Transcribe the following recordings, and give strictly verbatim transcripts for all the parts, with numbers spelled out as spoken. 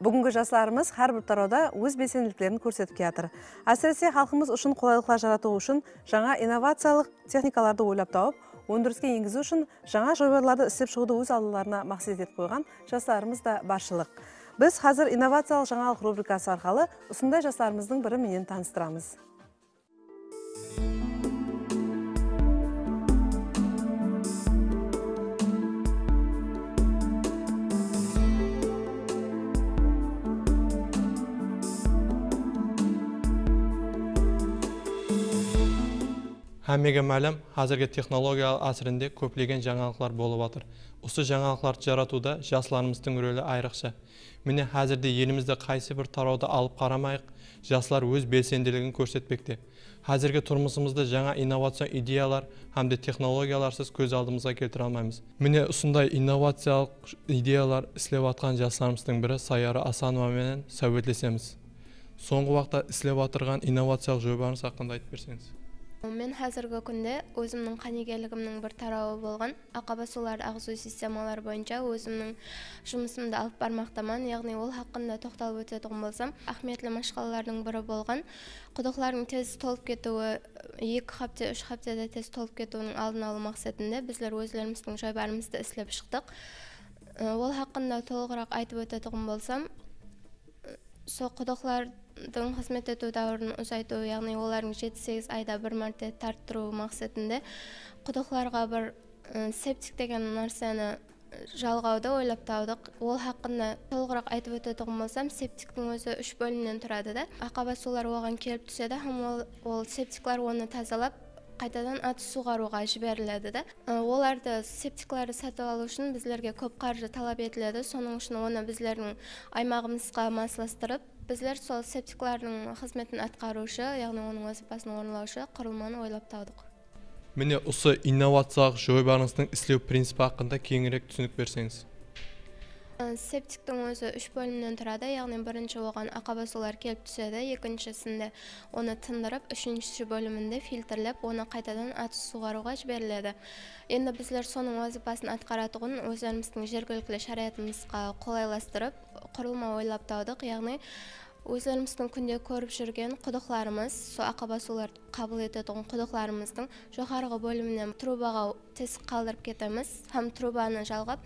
Búgingi jaslarımız hár bir tarawda óz belsendiliklerin kórsetip kiyatır. Ásirese, xalqımız ushın qolaylıqlar jaratıw ushın jańa innovaciyalıq texnikalardı oylap tawıp, óndiriske engiziw ushın jańa joybarlardı islep shıǵıwdı óz aldılarına maqset etip qoyǵan jaslarımız da barshılıq. Biz házir innovaciyalıq jańalıq rubrikası arqalı usınday jaslarımızdıń biri menen tanıstıramız. Hámmege málim, házirgi texnologiyalar ásirinde kóplegen jańalıqlar bolıp atır. Usı jańalıqlardı jaratıwda jaslarımızdıń roli ayrıqsha. Mine, házirde elimizde qaysı bir tarawdı alıp qaramayıq, jaslar óz belsendiligin kórsetpekte. Házirgi turmısımızdı jańa innovacion ideyalar hám de texnologiyalarsız kóz aldımızǵa keltire almaymız. Mine, usınday innovaciyalıq ideyalar islep atqan jaslarımızdıń biri Sayara Asanova menen sáwbetlesemiz. Sońǵı waqıtta islep atırǵan innovaciyalıq joybańız haqqında aytıp berseńiz. Men házirgi kúnde ózimniń qánigeligimniń bir tarawı bolǵan aqaba suwlardı aǵızıw sistemaları boyınsha ózimniń jumısımdı alıp barmaqtaman. Yaǵnıy, ol haqqında toqtalıp ótetuǵın bolsam, áhmiyetli mashqalalardıń biri bolǵan qudıqlardıń tez tolıp ketiwi, eki hápte, úsh háptede tez tolıp ketiwiniń aldın alıw maqsetinde bizler ózlerimizdiń joybarımızdı islep shıqtıq. I, ol haqqında tolıǵıraq aytıp ótetuǵın bolsam, sol qudıqlardıń xızmet etiw dáwirin uzaytıw, yaǵnıy olardıń jeti-segiz ayda bir márte tarttırıw maqsetinde qudıqlarǵa bir, ı, septik degen nárseni, ı, jalǵawdı oylap taptıq. Ol haqqında tolıǵıraq aytıp ótetuǵın bolsam, septiktiń ózi úsh bólimnen turadı da. Aqaba suwlar oǵan kelip túsedi hám ol, ol septikler onı tazalap, qaytadan atız suwǵarıwǵa jiberiledi da. I, olardı, septiklerdi satıp alıw ushın bizlerge kóp qarjı talap etiledi. Sonıń ushın onı bizlerdiń aymaǵımızǵa maslastırıp, bizler sol septiklerdiń xızmetin atqarıwshı, yaǵnıy onıń wazıypasın orınlawshı qurılmanı oylap taptıq. Mine, usı innovaciyalıq joybarıńızdıń islew prinsipi haqqında keńirek túsinik berseńiz. I, septiktiń ózi úsh bólimnen turadı, yaǵnıy birinshi oǵan aqaba suwlar kelip túsedi, ekinshisinde onı tındırıp, úshinshi bóliminde filtrlep, onı qaytadan atız suwǵarıwǵa jiberiledi. Endi bizler sonıń wazıypasın atqaratuǵın ózlerimizdiń jergilikli sharayatımızǵa qolaylastırıp, qurılma oylap taptıq, yaǵnıy ózlerimizdiń kúnde kórip júrgen qudıqlarımız, sol aqaba suwlardı qabıl etetuǵın qudıqlarımızdıń joqarǵı bóliminen trubaǵa tesik qaldırıp ketemiz hám trubanı jalǵap,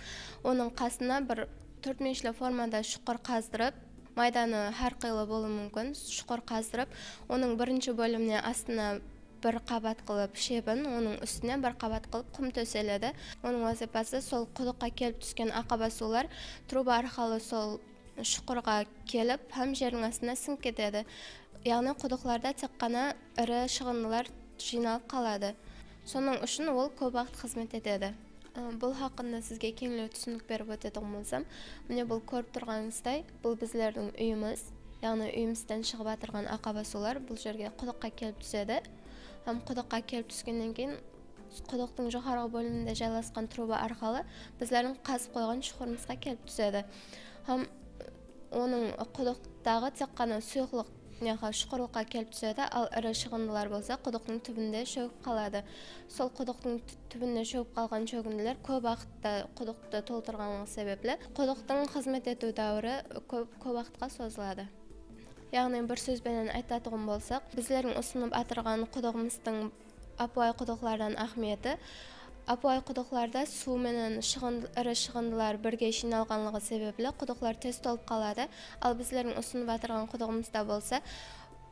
onıń qasına bir tórtmúyeshli formada shuqır qazdırıp, maydanı hár qıylı bolıwı múmkin, shuqır qazdırıp, onıń birinshi bólimine astına bir qabat qılıp shebin, onıń ústine bir qabat qılıp qum tóseledi. Onıń wazıypası sol qudıqqa kelip túsken aqaba suwlar truba arqalı sol shuqırǵa kelip hám jerdiń astına sińip ketedi. Yaǵnıy qudıqlarda tek ǵana iri shıǵındılar jıynalıp qaladı. Sonıń ushın ol kóp waqıt xızmet etedi. I, bul haqqında sizge keńirek túsinik berip ótetuǵın bolsam, mine, bul kórip turǵanıńızday, bul bizlerdiń úyimiz. Yaǵnıy úyimizden shıǵıp atırǵan aqaba suwlar bul jerge qudıqqa kelip túsedi. Hám qudıqqa kelip túskennen keyin qudıqtıń joqarǵı bóliminde jaylasqan truba arqalı bizlerdiń qazıp qoyǵan shuqırımızǵa kelip túsedi. Hám onıń qudıqtaǵı tek ǵana suyıqlıq, yaǵnıy shuqırlıqqa kelip túsedi, al iri shıǵındılar bolsa qudıqtıń túbinde shógip qaladı. Sol qudıqtıń tú-, túbinde shógip qalǵan shógindiler kóp waqıtta qudıqtı toltırǵanlıǵı sebepli qudıqtıń xızmet etiw dáwiri kóp, kóp waqıtqa sozıladı. Yaǵnıy, bir sóz benen aytatuǵın bolsaq, bizlerdiń usınıp atırǵan qudıǵımızdıń ápiwayı qudıqlardan áhmiyeti. Ápiwayı qudıqlarda suw menen shıǵın-, iri shıǵındılar birge jıynalǵanlıǵı sebepli qudıqlar tez tolıp qaladı. Al bizlerdiń usınıp atırǵan qudıǵımızda bolsa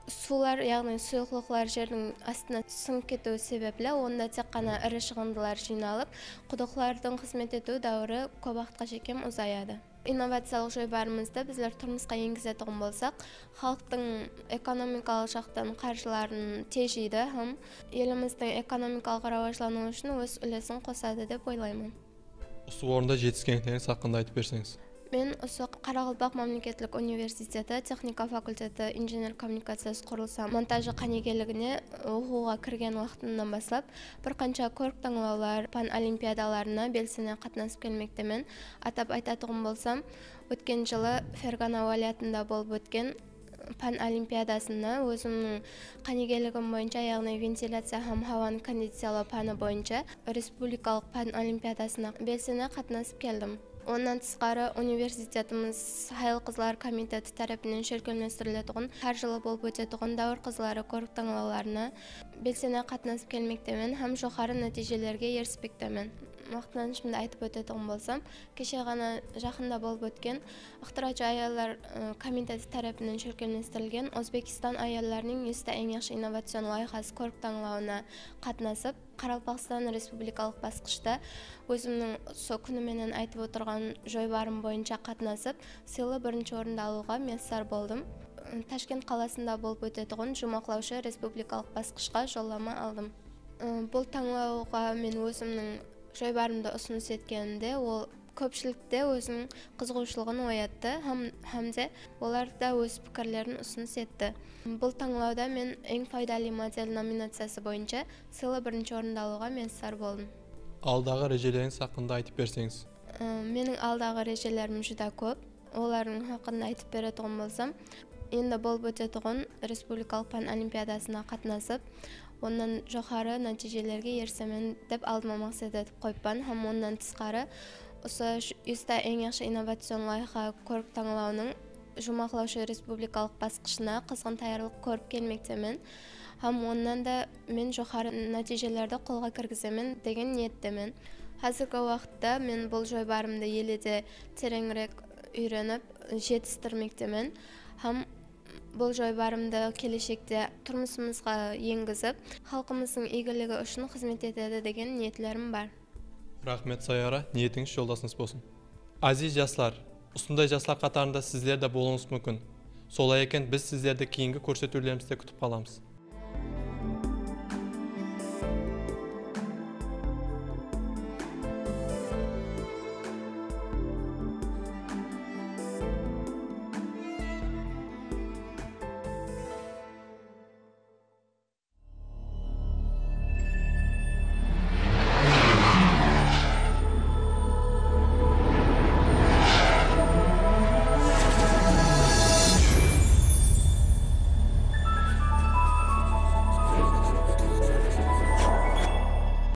suwlar, yaǵnıy suyıqlıqlar jerdiń astına sińip ketiwi sebepli onda tek ǵana iri shıǵındılar jıynalıp, qudıqlardıń xızmet etiw dáwiri kóp waqıtqa shekem uzayadı. Innovaciyalıq joybarımızdı bizler turmısqa engizetuǵın bolsaq, xalıqtıń ekonomikalıq jaqtan qarjıların tejeydi hám elimizdiń ekonomikalıq rawajlanıwı ushın óz úlesin qosadı dep oylayman. Usı orında jetiskenliklerińiz haqqında aytıp berseńiz. Men usı Qaraqalpaq mámleketlik universiteti texnika fakulteti injener kommunikaciyası qurılısı montajı qánigeligine oqıwǵa kirgen waqtımnan baslap bir qansha kórik-tańlawlar, pan olimpiadalarına belsene qatnasıp kelmektemen. Atap aytatuǵın bolsam, ótken jılı Fergana wálayatında bolıp ótken pan olimpiadasında ózimniń qánigeligim boyınsha, yaǵnıy ventilaciya hám hawanı kondiciyalaw pánı boyınsha respublikalıq pan olimpiadasına belsene qatnasıp keldim. Onnan tısqarı, universitetimiz Hayal-qızlar komiteti tárepinen shólkemlestiriletuǵın hár jılı bolıp ótetuǵın Dáwir qızları kórik-tańlawlarına belsene qatnasıp kelmektemen hám joqarı nátiyjelerge erispektemen. Maqtanıshımdı aytıp ótetuǵın bolsam, keshe ǵana jaqında bolıp ótken Ixtiracı ayallar, ı, komiteti tárepinen shólkemlestirilgen Ózbekstan ayallarınıń "Usta eń yaqshı innovacion loyihası" kórik-tańlawına qatnasıp, Qaraqalpaqstan Respublikalıq basqıshta ózimniń usı kúni menen aytıp otırǵan joybarım boyınsha qatnasıp, sıylı birinshi orındı alıwǵa miyasar boldım. I, Tashkent qalasında bolıp ótetuǵın juwmaqlawshı respublikalıq basqıshqa jollama aldım. I, Bul tańlawǵa men ózimniń joybarımdı usınıs etkenimde, ol kópshilikte óziniń qızıǵıwshılıǵın oyattı hám, hám de olar da óz pikirlerin usınıs etti. Bul tańlawda men "Eń faydalı model" nominaciyası boyınsha sıylı birinshi orındı alıwǵa miyasar boldım. Aldaǵı rejelerińiz haqqında aytıp berseńiz. I, Meniń aldaǵı rejelerim júdá kóp. Olardıń haqqında aytıp beretuǵın bolsam, endi bolıp ótetuǵın respublikalıq pán olimpiadasına qatnasıp, onnan joqarı nátiyjelerge erisemen dep aldıma maqset etip qoyıppan hám onnan tısqarı, usı sh-, "Usta eń yaqshı innovacion loyiha" kórik-tańlawınıń juwmaqlawshı respublikalıq basqıshına qızǵın tayarlıq kórip kelmektemen hám onnan da men joqarı nátiyjelerdi qolǵa kirgizemen degen niyettemen. Házirgi waqıtta men bul joybarımdı ele de tereńirek úyrenip, jetistirmektemen hám bul joybarımdı keleshekte turmısımızǵa engizip, xalqımızdıń iygiligi ushın xızmet etedi degen niyetlerim bar. Raxmet, Sayara, niyetińiz joldasıńız bolsın. Áziz jaslar, usınday jaslar qatarında sizler de bolıwıńız múmkin. Solay eken, biz sizlerdi keyingi kórsetiwlerimizde kútip qalamız.